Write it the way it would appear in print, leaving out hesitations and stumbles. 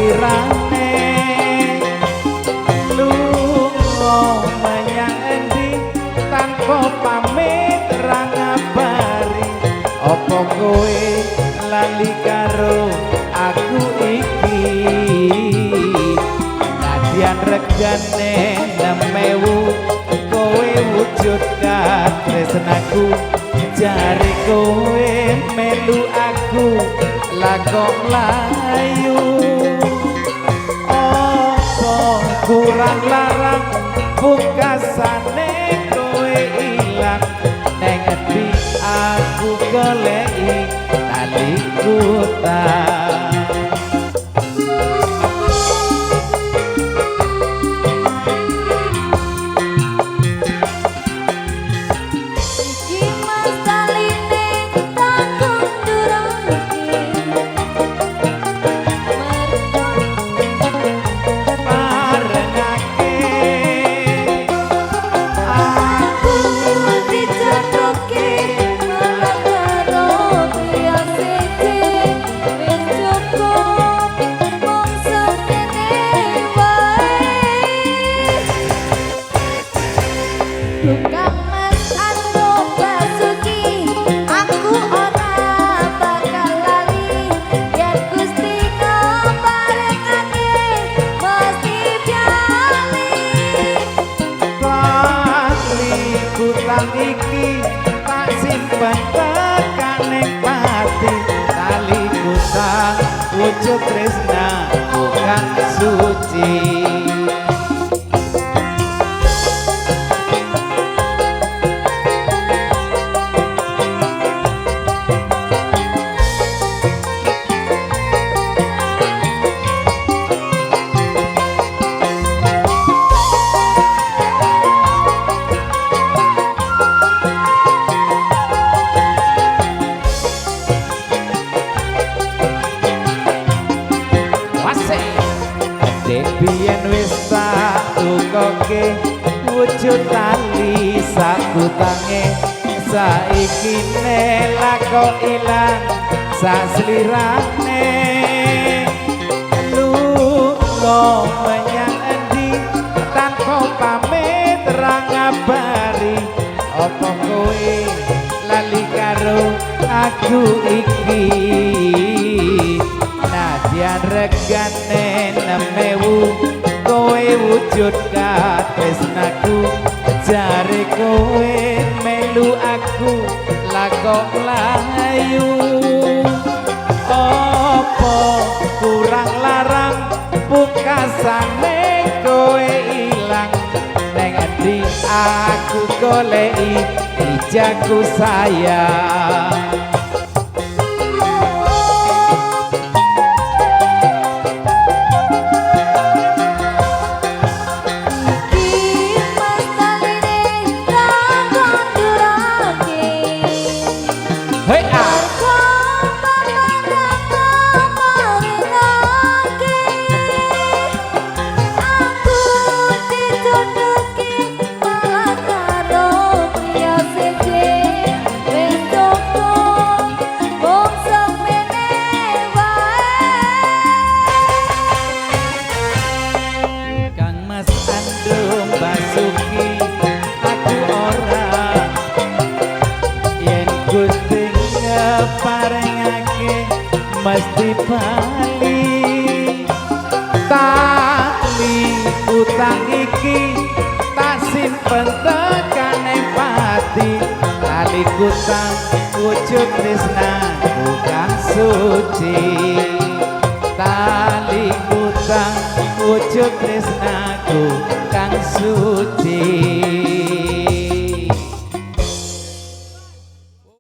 slirane. Lunga menyang endi tanpa pamit ra ngabari, apa kowe lali karo aku iki? Nadyan regane 6.000 kowe wujud katresnaku, jare kowe melu aku lah kok mlayu. Apa kurang larang pungkasane kowe ilang, neng endi aku goleki tali kutang. Iki mas taline tak kondurake, mergo Parengake aku dijodohke malah karo priya siji. Wis cukup mung semene wae. Tukang Mas Andro Basuki, aku ora bakal lali. Yen Gusti ngeparengake mesti bali. Tali kutang iki tak simpen tekane pati, tali kutang wujud tresna kang suci. Wasik Dek biyen wis tak tukoke wujud tali sakutange, saiki nelako ilang saslirane. Lunga menyang endi tanpa pamit ra ngabari, apa kowe lali karo aku iki? Nadyan regane 6.000 kowe wujud katresnaku, jare kowe melu aku lah kok mlayu. Apa kurang larang pungkasane kowe ilang, neng endi aku goleki ijaku sayang. Iki mas taline tak kondurake, Hei ah. mergo pamarengake. Aku dijodohke malah karo priya siji. Wis cukup mung semene wae. Kang Mas Andro Basuki aku ora, yen Gusti ngeparengake mesti bali. Tali utang iki tak simpen tekane pati, tali kutang wujud tresnaku kang suci. Tali kutang wujud tresnaku kang suci.